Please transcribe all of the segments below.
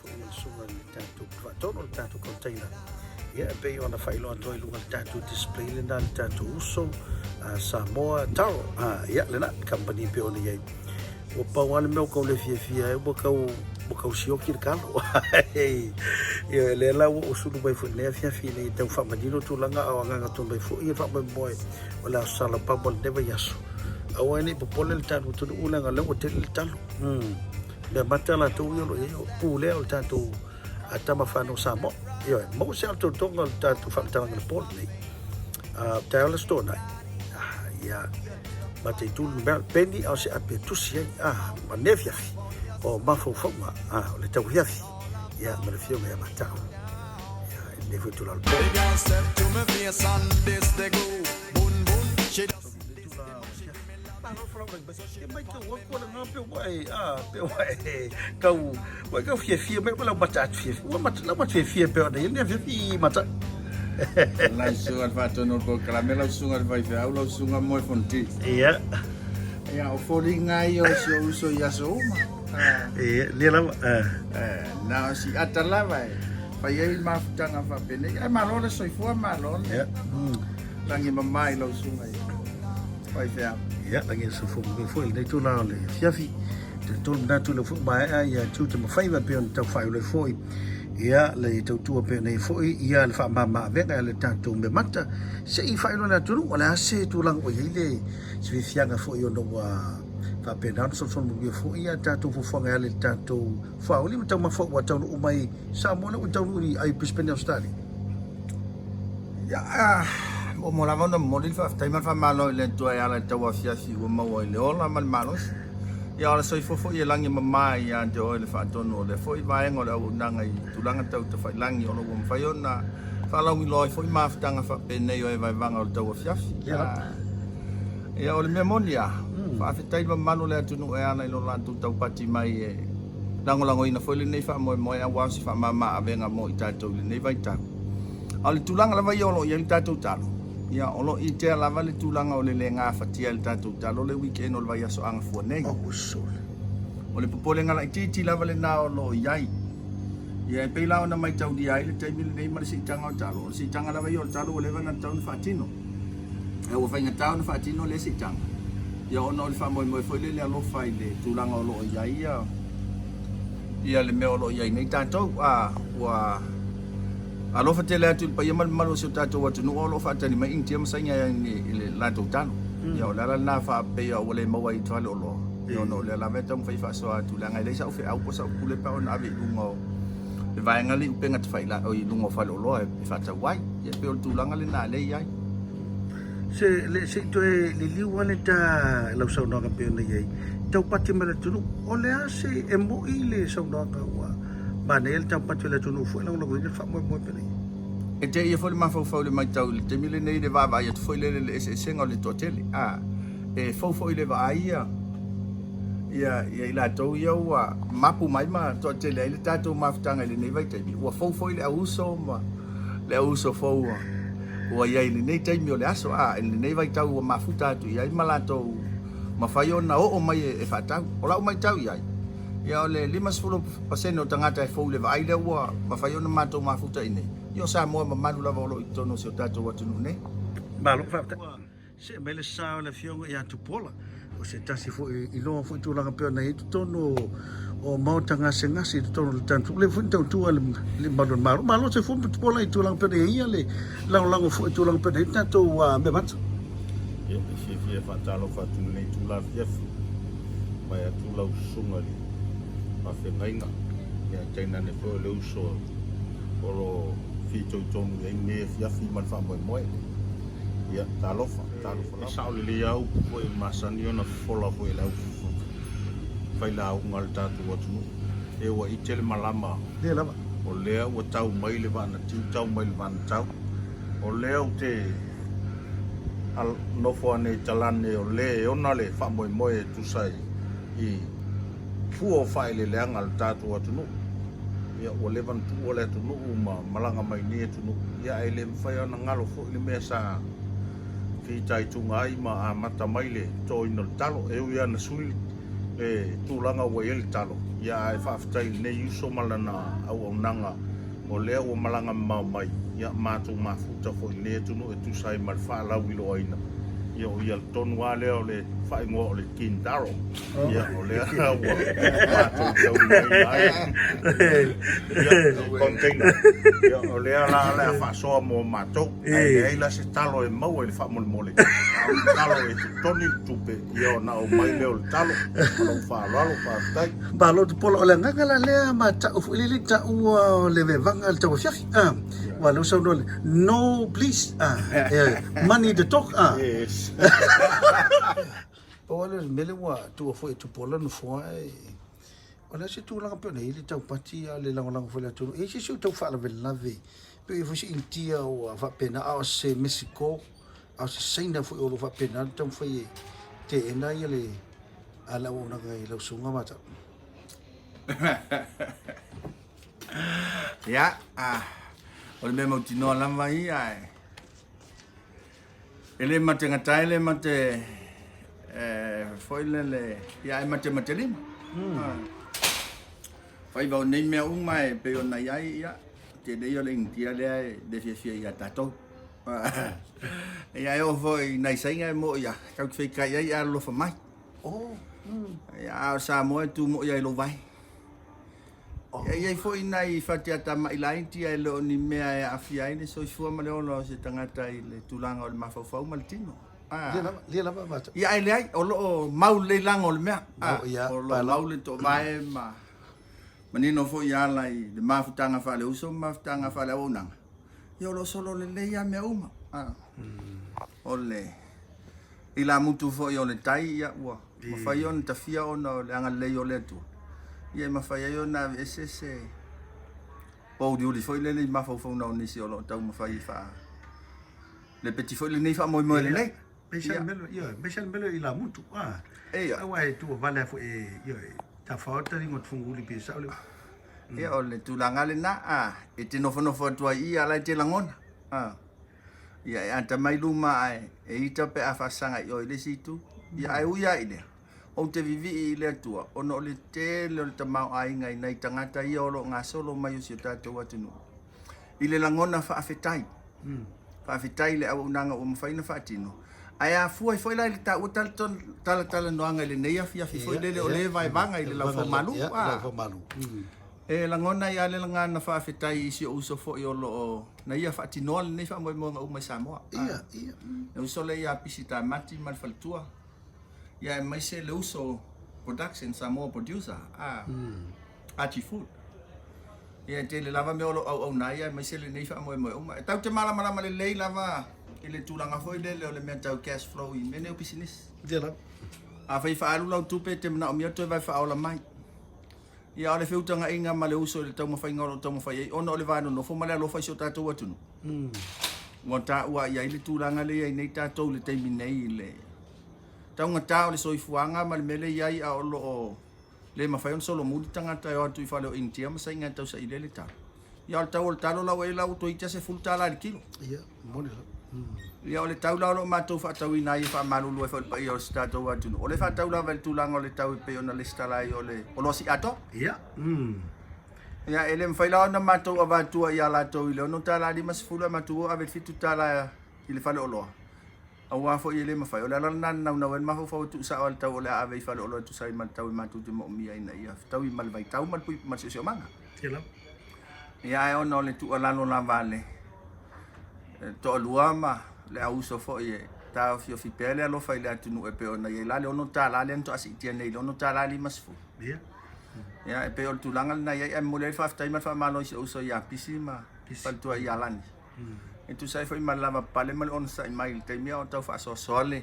foi ma le susuga i le tatou faatonu o le tatou container. Ia, e pei ona faailoa atu ai i luga o le tatou display lena le tatou uso Samoa Taro. Ia, lena, company e pei ona i ai. Ua pau lava le mea ua tau le fiafia ai, ua tau, ua tau sioki le talo. Ioe, lea la ua ou sulu mai foi i lenei afiafi ina ia tau faamanino tulaga a o agaga tonu ai foi le faamoemoe o le Aso Salapapa o lenei vaiaso. Aua ne i popole le tatou atunuu leaga o lea ua tele le talo. Mea mata latou ia o lo o i ai, o pulea o le tatou a tama fanau Samoa. Ioe, maua se atoatoga o le tatou faamatalaga i le po lenei. Taeao le Aso Toonai. Ia, mataitu le numera, peni a o se ape e tusi ai. Ma lenei afiafi, o mafaufauga o le tauafiafi. Ia, ma le afioga ia Matau. Ia, i lenei foi itula o le po. Malo falaulai mai. E matau atu o lena pe ua e, a, pe ua e tau, ua e tau fiafia mai ua lau mata atu fiafia. Ua mata, lau mata fiafia pe ona ia ni fiafia i mata. Lau susuga i le faatonu o le polokalame, lau susuga i le faifeau, lau susuga moe fonoti. Ia. Ia, o foliga ia o si ou uso i aso uma. Ia, lea lava. Eh, na o si ata lava e fai ai mafutaga faapenei. Ai malo le soifua, malo le. Ia. Lagi mama i lau susuga i faifeau. Ia, lagi e soifua manuia foi i lenei tulaga o le afiafi. Talitonu manatu lea foi ua maea ia tiute ma faiva e pei ona tau faailoa ai foi ia le tautua pei ona i ai foi ia le faamama avega i le tatou meamata se i faailoa i le atunuu o le a se tulaga ua i ai le fiafiaga foi ona ua faapena ona solosolo manuia foi ia tatou fuafuaga e ala i le tatou fuauli ma taumafa ua taunuu mai Samoa lea ua taunuu i Brisbane, Australia. Ia, muamua lava ona momoli le faafetai ma le faamalo i le Atua e ala i le tauafiafi ua maua i le ola ma le malosi. Ia, o le soifua foi e lagi e mama ia te oe le faatonu o lea foi vaega o le auaunaga i tulaga tau tafailagi o lo o ua mafai ona faalauiloa ai foi mafutaga faapenei o evaevaga o le tauafiafi. Ia, o le mea moni lava, faafetai i le mamalu o le atunuu e ala i lo latou taupati mai e lagolagoina foi lenei faamoemoe aua o se faamama avega mo i tatou i lenei vaitau. A o le tulaga lava ia o lo o i ai le tatou talo, ia o lo o itea lava le tulaga o le le gafatia e le tatou talo le weekend o le vaiaso agafua nei. O le popolega laitiiti lava lena o lo o i ai. Ia e pei la ona maitaulia ai le taimi lenei ma le siitaga o talo, o le siitaga lava ia o le talo ua leva ona tatau ona faatino. Ae ua faigata ona faatino lea siitaga, ia ona o le faamoemoe foi lele alofa i le tulaga o lo o i ai ia ia le mea o lo o i ai nei tatou. A ua alofa tele atu i le paia ma le mamalu o si o tatou atunuu o lo o faatali mai Initia ma Saina i le latou talo. Ia o le ala lena faapea ua le maua ai i faleoloa, ia ona o lea lava e taumafai e faasoa atu leaga e leai sau feau po o sau pule pe a ona ave i luga o le vaega lea i upega tafailagi i luga o faleoloa e faatau ai. Ia e pei o le tulaga lena lea e i ai. Se le se i toe liliu ane ta lau saunoaga pei ona i ai, taupati ma le atunuu. O le a se e moi le saunoaga ua manaia le taupati o le atunuu foi e lagolagoina le faamoemoe penei? E te ia foi le mafaufau i le matau i le taimi lenei i le vaavaai atu foi lele i le eseesega o le toatele. A, e fou foi le vaai ia, ia, ia i latou ia ua mapu mai ma toatele ai le tatou mafutaga i lenei vaitaimi. Ua fou foi le auuso ma le auuso fou ua, ua i ai i lenei taimi o le aso, a, i lenei vaitau ua mafuta atu i ai ma latou mafai ona oo mai e, e faatau. O lau matau i ai, ia o le 50% o tagata e fou i le vaai lea ua mafai ona matou mafuta i inei, ia o Samoa mamalu lava o lo o i totonu o si o tatou atunuu nei. Malo faafetai. Ua see mai le sa o le Afioga ia Tupuola, o se tasi foi iloa foi tulaga pei ona i ai totonu o maota gasegase i totonu o le tatou lea foi na tautua le malu o le Malo. Malo soifua ma Tupuola i tulaga pei ona i ai ia le lagolago foi i tulaga pei ona i ai le tatou meamata. Ia, e fiafia e faatalofa atu i lenei itula afiafi, vae atu lau susuga i le faafeagaiga, ia tainane foi o le uso o lo o fitoitonu i ai lenei afiafi ma le faamoemoe. Ia, talofa, talofa lava. E sao lelei lava upu foi e masani ona fofola foi e le au failauga a le tatou atunuu, e ua ite le malama Lea lava. O lea ua tau mai le vaanatiu, tau mai le vaanatau. O lea ou te nofo ane i talane o le e ona le faamoemoe e tusa i fua o faaeleeleaga a le tatou atunuu. Ia, ua leva ona tuua le atunuu ma malaga mai nei atunuu, ia ae le mafai ona galo foi le mea sa fitaituga ai ma amata mai le totoina o le talo. E ui lava na sui Le tulaga ua i ai le talo, ia ae faafetai i lenei uso ma lana auaunaga o lea ua malaga mamao mai, ia matou mafuta foi i lenei atunuu e tusa ai ma le faalauiloaina, ia o ia tonu lava lea o le faaigoa o le King Taro, ia o lea ua matou taulimaina ai ia container, ia o lea la o le a faasoa mo matou, ae leai la se talo e maua i le faamolemole, a o le talo e totogi le tupe. Ia ona aumai lea o le talo ma lou faaaloalo, faafetai. Malo Tupuola, o le agaga la lea ma ta'u foi lele ta'ua o le vevaga i le tauafiafi a, aua lea ua saunoa le no please a, money to talk a. Yes. Pau lava lea o le mea lea ua tuua foi e Tupuola le nofoa e, o le a se tulaga pei ona i ai le taupati a o le lagolago foi i le atunuu. E i ai se isi o tau faalavelave pei foi se Initia ua faapena a o se Mexico A o se Saina foi o lo o faapena ona taumafai e teena ia le a le auaunaga i lau susuga Matau. Ia, a, o le mea mautinoa lava ia e, e le mategata e le mate e, foi lele, ia e mate mate lima. Faiva o nei mea uma e pei ona i ai, ia, tele ia o le Initia lea e le fiafia ia tatou. Ia e oo foi i nai Saina e mo'i a tau te feitai ai e alolofa mai. Oh. Ia a o Samoa e tu mo'i ai lou vae. Oh. Ia i ai foi nai fatiatama'i laiti ae le o ni mea e aafia ai le soifua ma le ola o se tagata i le tulaga o le mafaufau ma le tino. Ah. Lia lava, lia lava Matau. Ia ae leai, o lo o mau lelei lago o le mea. Mau, ia, O lo o mau le toovae ma manino foi e ala i le mafutaga faaleuso ma mafutaga faaleauaunaga. Ia o lo o solo lelei lava mea uma. O le ilamutu foi o le tai, ia ua mafai ona tafia ona o le agalelei o le Atua. Ia e mafai ai ona aveese se pouliuli foi lele i mafaufauga o nisi o lo o taumafai e faa lepeti foi lenei faamoemoe lelei. Aemaise le mea lea o ilamutu. Ia. Aua e tuavale lava foi e tafao le taliga o Tufuguli pe sao le Ia o le tulaga lena, a, e te nofonofo atu ai i i a la e te lagona. A, ia e ata mai luma ae e ita pe a faasaga i oe i le isi itu. Ia ae ui lava i lea, ou te vivii i le Atua ona o le tele o le tamaoaiga i nai tagata ia o lo o gasolo mai o si o tatou atunuu i le lagona faafetai. Faafetai i le auaunaga ua mafai ona faatino. Ae afua ai foi la i le taua talatalanoaga i lenei afiafi foi lele o lea e vaevaga i le laufaumalu. E lagona ai lava le lagana faafetai i si ou uso foi o lo o na ia faatinoa lenei faamoemoega uma i Samoa. Le uso lea ia Pisi Tamati ma le faletua, ia aemaise le uso production, Samoa producer, Archie Food. Ia e tele lava mea o lo o auauna ai aemaise lenei faamoemoe uma. E tatou te malamalama lelei lava i le tulaga foi lele o le mea tau cash flow i mea nei o pisinisi. Ia lava. Afai e faaalu lau tupe e te manaomia toe vae faaola mai. Ia a o le feutagaiga ma le uso i le taumafaiga o lo o taumafai ai ona o le va nonofo ma le alofa i si o tatou atunuu. Ua taua i ai le tulaga lea i ai nei tatou i le taimi nei i le taugata o le soifuaga ma le mea lea i ai a o lo o Le mafai ona solomuli tagata e o atu i fale o Initia ma Saina e tausaili ai le talo. Ia o le tau o le talo la ua i ai la ua toeitiiti lava $10 i le kilo. Ia, moni lava. Ia o le tau la o lo o matou faatauina ai e faamalulu ai foi i le paia o si tatou atunuu, o lea e faatau lava i le tulaga o le tau e pei ona lesitala ai o le oloa sii atoa. Ia. Ia e le mafai la ona matou avatua ia latou i le $6.50 ae matou o ave i le $7 i le faleoloa. Aua foi e le mafai, o le ala lena na naunau ai le mafaufau e tuusao lava i le tau o le a ave i faleoloa e tusa ai ma le tau e matou te moomia ina ia fetaui ma le vaitau ma le siosiomaga. Ia ae ona o le tuualalo lava a le toalua ma le auuso foi e taofiofi pea le alofa i le atunuu e pei ona i ai la le $6 lea na toa siitia nei i le $6.50. Ia e pei o le tulaga lena e i ai ae momoli ai le faafetai ma le faamalo i si ou uso ia Pisi ma faletua ia Lani. E tusa ai foi ma le lavapapale ma le onosai mai i le taimi a o tau faasoasoa le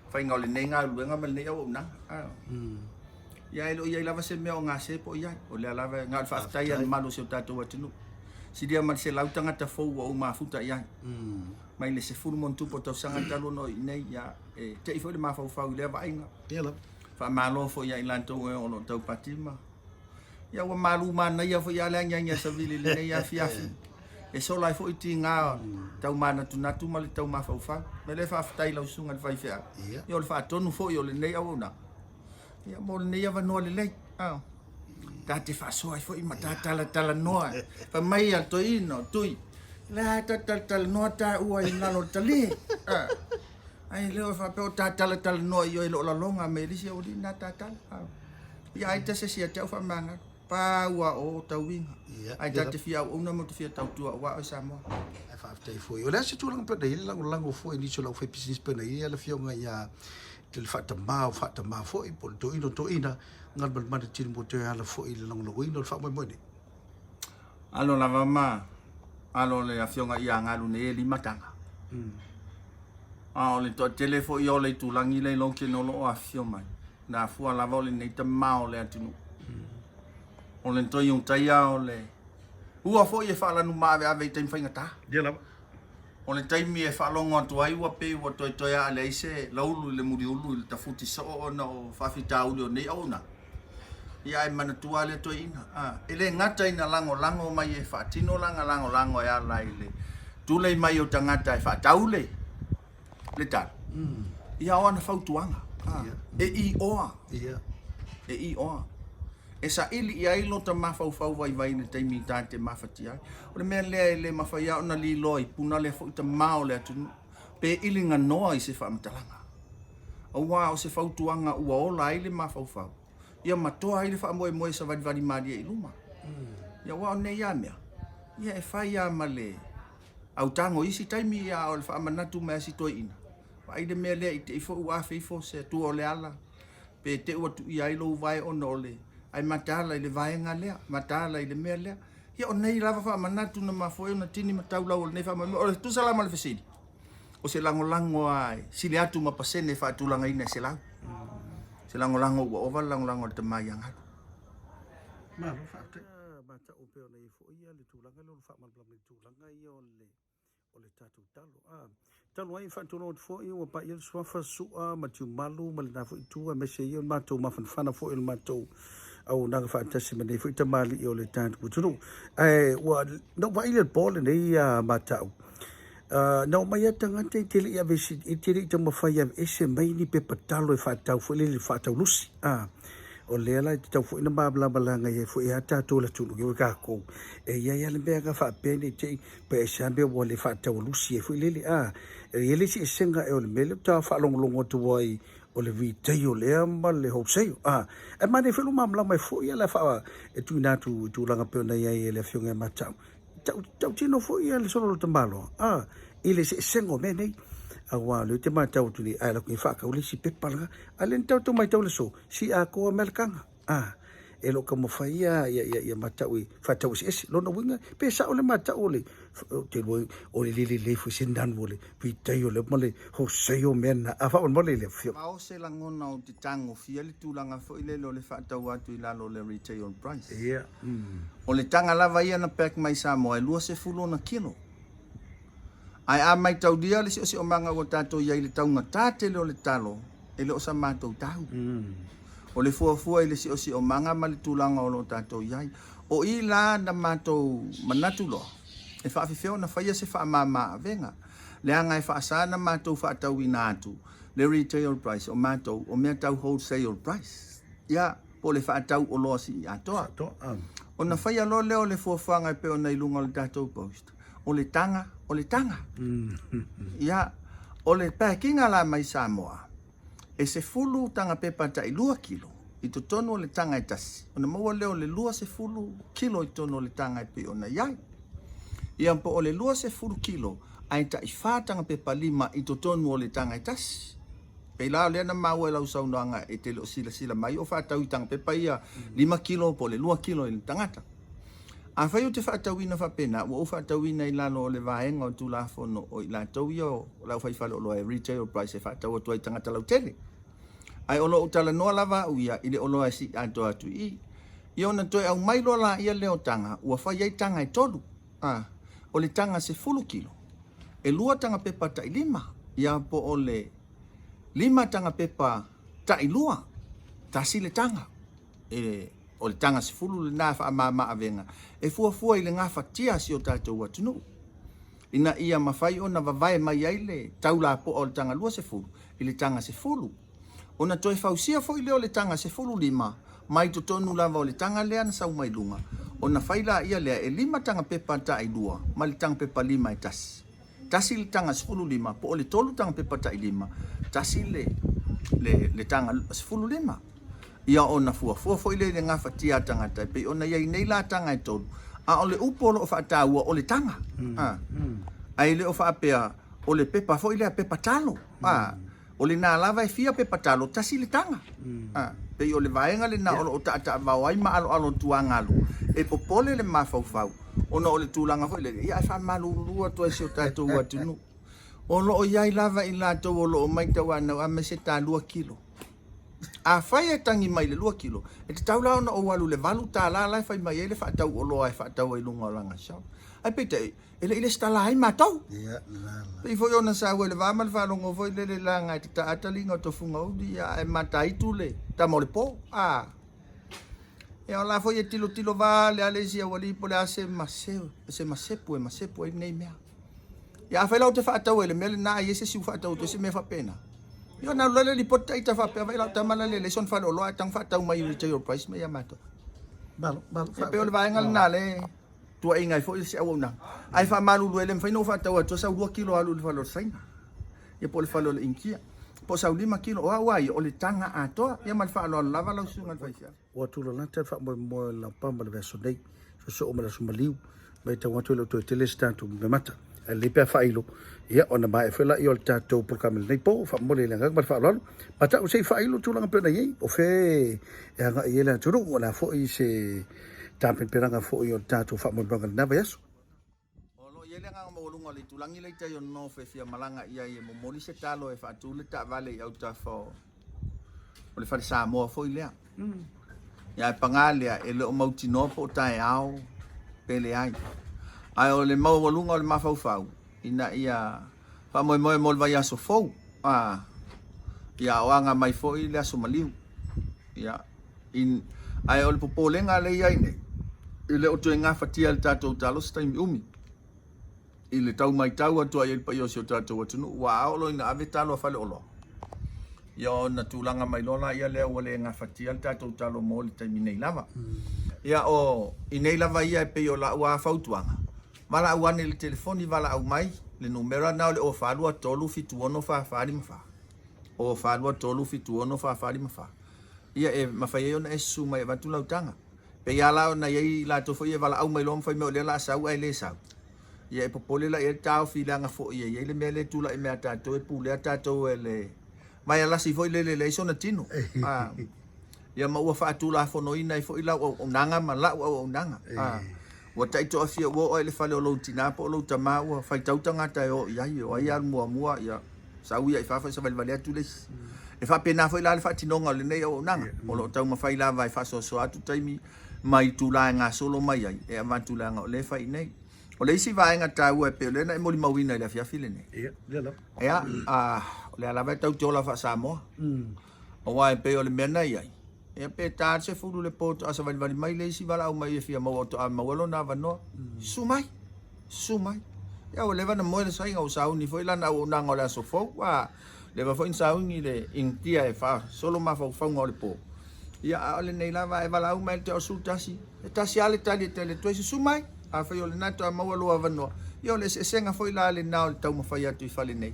faiga o lenei galuega ma lenei auaunaga. Ia e le o i ai lava se mea o gase po o i ai. O lea lava e na o le faafetai a le mamalu o si o tatou atunuu. Silia ma le 100 tagata fou ua ou mafuta i ai. Mai le 10 ma ona tupu o tausaga talu ona o i inei, ia e tei foi le mafaufau i lea vaaiga. Faamalo foi ia i latou e o lo o taupati ma Ia ua malu manaia foi lava le agiagi a Savili i lenei afiafi. E sola ai foi tiga tau manatunatu ma le tau mafaufau. O le mea lea faafetai i lau susuga i le faifeau. Ia o le faatonu foi o lenei auaunaga. Ia mo lenei avanoa lelei. A. Ta te faasoa ai foi ma ta talatalanoa. Fai mai a le toeaina o Tui, la ta talatalanoa taua i lalo o le tali. A. Ai lea o faapea o ta talatalanoa i o i loo laloga me le isi aualii na ta tala. A. Ia ai ta se sia te au faamagalo. Pau a o tauiga. Ai ta te fia auauna ma te fia tautua aua oe Samoa. Ae faafetai foi. O le a se tulaga pei ona i ai le lagolago foi i nisi o le aufaipisinisi pei ona i ai le afioga ia le faatamā o faatamā foi po o le toeaina o toeaina Galumalemana Tino mo toe ala foi i le lagolagoina o le faamoemoe nei. Alo lava ma alo le afioga ia Galu nei e limataga. A o le toatele foi o le itulagi lea i Longton o lo o afifio mai, na afua lava o lenei tama o le atunuu. O le toe iotaia o le ua foi e faalanu maaveave i taimi faigata. Ia lava. O le taimi e faalogo atu ai ua pei ua toetoe aa leai se laulu i le muliulu i le tafuti soo ona o faafitauli o nei auaunaga. Ia ae manatua lea toeaina, a, e le gata ina lagolago mai e faatino lana lagolago e ala i le tulei mai o tagata e faatau le, le talo, ia o ana fautuaga, a, e ioa, e ioa. E saili i ai lota mafaufau vaivai i le taimi ta te mafatia ai. O le mea lea e le mafai lava ona liloa i puna lea foi tama o le atunuu, pe iliganoa i se faamatalaga. Aua o se fautuaga ua ola ai le mafaufau, ia ma toa ai le faamoemoe e savalivali malie i luma. Ia aua o nei lava mea, ia e fai lava ma le autago i isi taimi, a o le faamanatu mai a si toeaina, vaai le mea lea i te i foi ua afe ifo se atua o le ala, pe te ua tuia ai lou vae ona o le ae mataala i le vaega lea, mataala i le mea lea. Ia o nei lava faamanatu na mafua ai ona tini ma taulau o lenei faamoemoe. O le tusa la ma le fesili, o se lagolago lava e sili atu ma pasene e faatulagaina e 100. Se lagolago ua ova le lagolago a le tama ia Galu. Malo faafetai. Matau pei ona i ai foi le tulaga lea o le faamalamalama i tulaga ia o le o le tatou talo. A, talu ai faatulou atu foi ua paia le suafa Su'a ma Tiumalu ma lena foi itu aemaise ia o le matou mafanafana foi o le matou auaunaga faatasi ma nei foi tamalii o le tatou atunuu. Ae ua na ou vaai i le po lenei a matau, na omai lava tagata e te le i aveese, e te le i taumafai e aveese mai ni pepa talo e faatau foi lele faatau lusi. A, o lea la e tatau foi ona malamalama i ai foi a tatou le atunuu i tatou e i ai lava le mea na faapea ne i te i Pe aisea mea ua le faataualusi ai foi lele, a, e i ai le isi esega ea o le mea lea faatoa faalogologo atu ai o le retail ea ma le wholesale, a. Ae manaia foi lou malamalama ai foi ia le faa, e tuuina atu i tulaga pei ona i ai e le Afioga ia Mata'u, tau, tautino foi ia le solo o le tamaloa, a, i le eseesega o mea nei. Aua o lea ou te matau atu nei, a e alu atu nei faatau le isi pepa lena, a o lea na tatou matau i le aso, sii atoa mai le taga, a. E le o taumafai ia ia ia ia matau i faatau eseese. Lona uiga, pe sao le matau o le, ou te iloa o le le lelei foi se nanu o le retail lea ma le wholesale o mea na. A faamolemole le afioga. Ma o se lagona ou te tagofia le tulaga foi lele o le faatau atu i lalo o le retail price. Ia. O le taga lava ia na pack mai Samoa e 20 ona kilo. Ae a maitaulia le siosiomaga ua tatou i ai i le taugata tele o le talo, e le o sa matou tau. O le fuafua i le siosiomaga ma le tulaga o lo o tatou i ai. O i la na matou manatu loa, e faafefea ona faia se faamama avega, leaga e faasa na matou faatauina atu le retail price o matou o mea tau wholesale price, ia, po o le faatau oloa sii atoa. Ona faia loa lea o le fuafuaga e pei ona i luga o le tatou post, o le taga, o le taga. Ia, o le packing-a la mai Samoa, E 10 taga pepa tai lua kilo i totonu o le taga e tasi, ona maua lea o le 20 kilo i totonu o le taga e pei ona i ai. Ia po o le 20 kilo ae tai fa taga pepa lima i totonu o le taga e tasi. Pei la o lea na maua i lau saunoaga e te le o silasila mai o faatau i taga pepa ia lima kilo po o le lua kilo i le tagata. Afai ou te faatauina faapena, ua ou faatauina i lalo o le vaega o Tulafono o i latou ia o le aufaifaleoloa e retail price e faatau atu ai i tagata lautele. Ae o lo o talanoa lava au ia i le oloa e sii atoa atu i i. Ia ona toe aumai loa laia lea o taga, ua fai ai taga e tolu. A, o le taga 10 kilo, e lua taga pepa tai lima, ia po o le lima taga pepa tai lua, tasi le taga. E, o le taga 10 lena faamama avega e fuafua i le gafatia a si o tatou atunuu, ina ia mafai ona vavae mai ai le tau lapoa o le taga 20 i le taga 10. Ona toe fausia foi lea o le taga 15 mai totonu lava o le taga lea na sau mai luga, ona fai laia lea e lima taga pepa tailua ma le taga pepa lima e tasi. Tasi le taga 15 po o le tolu taga pepa tailima, tasi le, le, le taga 15. Ia ona fuafua foi lea i le gafatia a tagata e pei ona i ai nei la taga e tolu, a o le upu o lo o faataua o le taga. A, ae le o faapea o le pepa foi lea pepa talo. A, o lena lava e fia pepa talo, tasi le taga. A, pei o le vaega lena o lo o taataavao ai ma aloalo tuagalu e popole le mafaufau ona o le tulaga foi lele, ia ae faamalulu atu ai si o tatou atunuu. O lo o i ai lava i latou o lo o matauanau a mai se talua kilo. Afai e tagi mai i le lua kilo, e tatau la ona ou alu i le $8 la e fai mai ai le faatau oloa e faatau ai i luga o lana shelf. Ae peitai, e le i lesitala ai matou. Pei foi ona saua i le va ma le faalogo foi lele leaga e tataa taliga o tofuga uli, ia ae mataitu le tama o le po. A, ia o la foi e tilotilo vale a le isi aualii po o le a se mase, se masepu e masepu ai lenei mea. Ia afai la ou te faataua i le mea lena ae i ai se isi ua faatau atu ai se mea faapena. Ia ona alu la lea lipoti ita faapea vai lau tama la le leai sona faleoloa ae tago faatau mai i retail price mai ia matou. Malo, malo. E pei o le vaega lena le tuuaiga ai foi se auaunaga. Ae faamalulu e le mafai ona ou faatau atua sau 2 kilo alu i le fale o le Saina. Ia po o le fale o le Initia. Po o sau 5 kilo. O au a ia o le taga atoa. Ia ma le faaaloalo lava lau susuga i le faifeau. Ua tulalata le faamoemoe o le laupapa ma le vaiaso nei, soosoo ma le aso maliu, matau atu e le o toe tele se tatou memata. Ae lelei pe a faailo, ia ona maea foi laia o le tatou polokalame i lenei po, faamomoli i le agaga ma le faaaloalo. Matau se i faailo tulaga pei ona i ai, o fea e agai i ai le atunuu, o le a foi se tapenapenaga foi o le tatou faamoemoega i lena vaiaso. O lo o i ai le agaga maualuga o le itulagi lea i tai o Nonofo e fia malaga i ai e momoli se talo e faatu le taavale i autafa o le fale Samoa foi lea. Ia ae paga lea e le o mautinoa po o taeao pe leai. Ae o le maualuga o le mafaufau ina ia faamoemoe mo le vaiaso fou, a ia o aga mai foi le aso maliu. Ia In, ae o le popolega lea e i ai nei, e le o toe gafatia e le tatou talo se taimi umi i le tau maitau atu ai i le paia o si o tatou atunuu, ua ao loa ina ave talo a faleoloa, ia ona tulaga mai loa laia lea ua le gafatia le tatou talo mo le taimi nei lava. Ia o i nei lava ia e pei o lau lava fautuaga, valaau ane i le telefoni, valaau mai, le numera lena o le 0 4 2 3 7 6 4 4 5 4. 0 4 2 3 7 6 4 4 5 4. Ia e mafai ai ona e susu mai e avatu lau taga. Pei lava la ona i ai i latou foi e valaau mai loa ma fai mai o lea o le a sau ae le sau. Ia e popole la i ai le taofi leaga foi e i ai le mea lea e tulai mai ia tatou e pulea tatou e le vaialasi foi lele e leai sona tino. A, ia ma ua faatulafonoina ai foi lau auaunaga ma lau auaunaga. A, ua taitoafia ua oo lava i le fale o lou tina po o lou tama ua faitau tagata e o i ai, o ai e alu muamua, ia Sau ia i fafo e savalivali atu le isi. E faapena foi la le faatinoga o lenei auaunaga. O lo o taumafai lava e faasoasoa atu taimi ma itula e gasolo mai ai e avatu leaga o lea e fai i inei. O le isi vaega taua e pei o lea na e molimauina i le afiafi lenei. Ia, lea lava. Ia, a, o lea lava e tau te ola faa-Samoa. Aua e pei o le mea na i ai, ia pe ta le 10 i le po toa savalivali mai le isi valaau mai e fia maua toa maua lona avanoa. Susu mai! Susu mai. Ia ua leva na moe le saiga ua sauni foi lana auaunaga o le aso fou. Ua leva foi na sauni le Initia e faasolo mafaufauga o le po. Ia a o lenei lava e valaau mai le tea o le 11, e tasi lava le tali e tali atu ai, susu mai. Afai o lena toe maua lou avanoa, ia o le eseesega foi la lena o le taumafai atu i fale nei.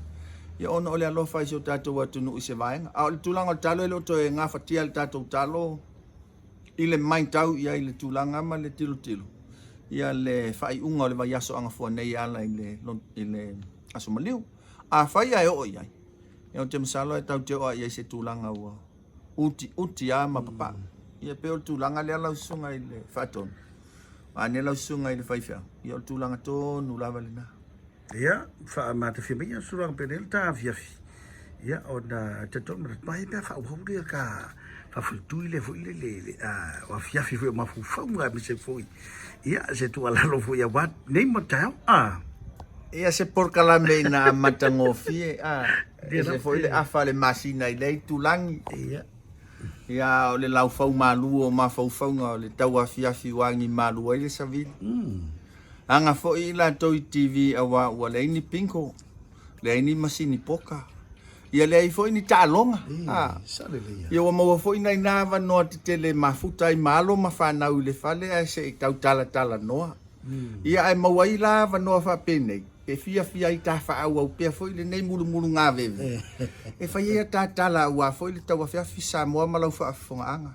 Ia ona o le alofa i si o tatou atunuu i se vaega. A o le tulaga o le talo e le o toe gafatia e le tatou talo i le maitau i ai i le tulaga ma le tilotilo ia le faaiuga o le vaiaso agafua nei e ala i le, i le aso maliu. Afai ae oo i ai, ia ou te masalo e tatou te oo lava i ai i se tulaga ua utiuti lava ma papaa. Ia pei o le tulaga lea lau susuga i le faatonu, vaeane lau susuga i le faifeau, ia o le tulaga tonu lava lena. Ia, faamatafia mai ia tulaga pei ona i ai le ta afiafi. Ia, ona talitonu ma manatu, pe a faaauau lea ta faafaletui lea foi lele, o afiafi foi o mafaufauga aemaise foi, ia, se tuualalo foi aua nei ma taeao. A. Ia, se polokalame ina amata gofie, a, ese foi le afa a le masina i lea itulagi. Ia. Ia, o le laufau malu o mafaufauga o le tauafiafi ua agi malu ai le savili. Aga foi i latou i TV aua ua leai ni bingo, leai ni masini poka. Ia leai foi ni taaloga. Ia ua maua foi nai na avanoa tetele e mafuta ai ma alo ma fanau i le fale ae se i tau talatalanoa. Ia ae maua ai la avanoa faapenei e fiafia ai ta faaauau pea foi lenei mulumulugaveve e fai ai a ta tala aua foi le tauafiafi Samoa ma lau faafofogaaga.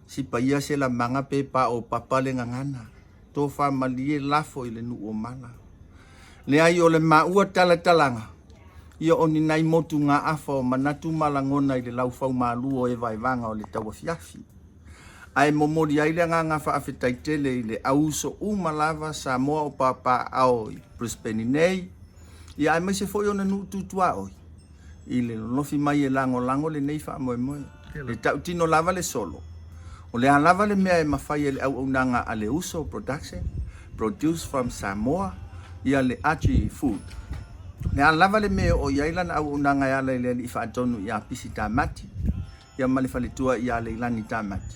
Sipa ia se lamaga pe paopapa le gagana. Tofa malie lafo i le nuu o mala. Leai o le maua talatalaga, ia o ni nai motugaafa o manatu ma lagona i le laufau malu o evaevaga o le tauafiafi. Ae momoli ai le agaga faafetai tele i le au uso uma lava Samoa o papaaao i Brisbane nei, ia aemaise foi ona nuu tutuaoi i le lolofi mai e lagolago lenei faamoemoe. E tautino lava le solo, o le a lava le mea e mafai e le auaunaga a le Uso Production, Produce from Samoa, ia le Aji Food. O le a lava le mea e oo i ai lana auaunaga e ala i le alii faatonu ia Pisi Tamati, ia ma le faletua ia Leilani Tamati,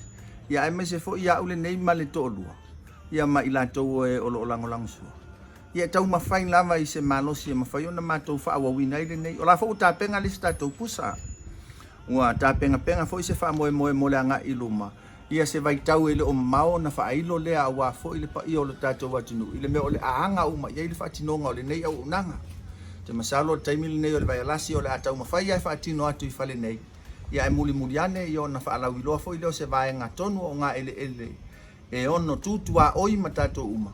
ia aemaise foi ia au lenei ma le toalua, ia ma i latou o e o lo o lagolagosua. Ia e taumafai lava i se malosi e mafai ona matou faaauauina ai lenei. O la foi ua tapena le isi tatou pusa. Ua tapenapena foi se faamoemoe mo le agai i luma, ia se vaitau e le o mamao ona faailo lea aua foi le paia o le tatou atunuu i le mea o le a aga uma i ai le faatinoga o lenei auaunaga. Ou te masalo o le taimi lenei o le vaialasi o le a taumafai lava e faatino atu i fale nei, ia ae mulimuli ane ia ona faalauiloa foi lea o se vaega tonu o ogaeleele e ono tu tuaoi ma tatou uma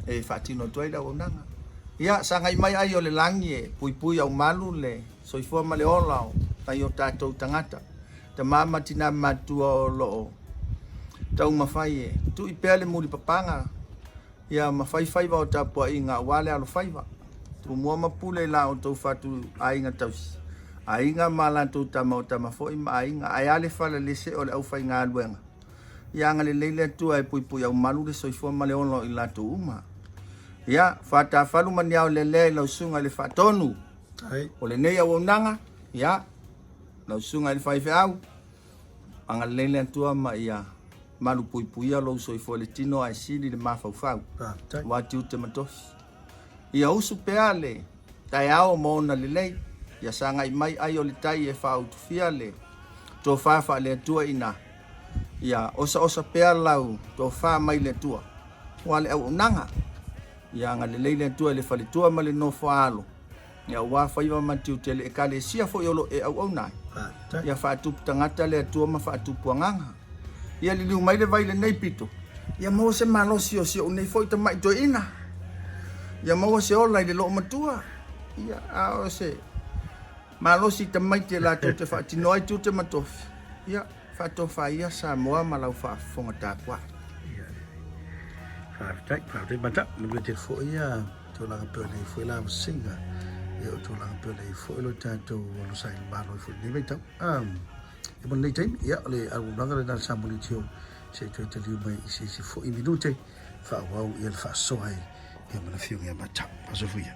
e faatino atu ai le auaunaga. Ia, sagai mai ai o le lagi e puipui aumalu le soifua ma le ola o nai o tatou tagata, tama ma tina matutua o lo o taumafai e tui pea le mulipapaga ia ma fai faiva o tapuaiga aua le alofaiva. Tumua ma pule i la outou fatu aiga tausi, aiga ma latou tama o tama foi ma aiga, ae a le falalese o le aufaigaluega. Ia agalelei le Atua e puipui aumalu le soifua ma le ola o i latou uma. Ia, faatafalu ma ni aolelea i lau susuga i le Faatonu o lenei auaunaga, ia, lau susuga i le faifeau, agalelei le Atua ma ia malu puipuia lou soifua i le tino ae sili le mafaufau aua tiute ma tofi. Ia usu pea le taeao ma ona lelei, ia sagai mai ai o le tai e faautufia le tofa faale-Atua ina ia osaosa pea lau tofa mai le Atua aua le auaunaga. Ia agalelei le Atua i le faletua ma le nofo-a-alo, ia aua faiva ma tiute le Ekalesia foi o lo o e auauna ai. Ia faatupu tagata le Atua ma faatupu agaga. Ia liliu mai le vai i lenei pito, ia maua se malosi o si ou nei foi tamai toeaina. Ia maua se ola i le loomatua, ia, a o se malosi tamaiti e latou te faatino ai tiute ma tofi, ia, faatofa ia Samoa ma lau faafofoga tapuai. Faafetai, faafetai Mata, manuia tele foi ia tulaga pei ona i ai foi la vasega, ia o tulaga pei ona i ai foi lo tatou alosa i le Malo i foi lenei vaitau. Um, e mo lenei taimi, ia o le auaunaga lena a le Samoa Litio, se i toe taliu mai i se isi foi minute, faaauau ia le faasoa ai ia ma le Afioga ia Mata. Faasoa foi ia.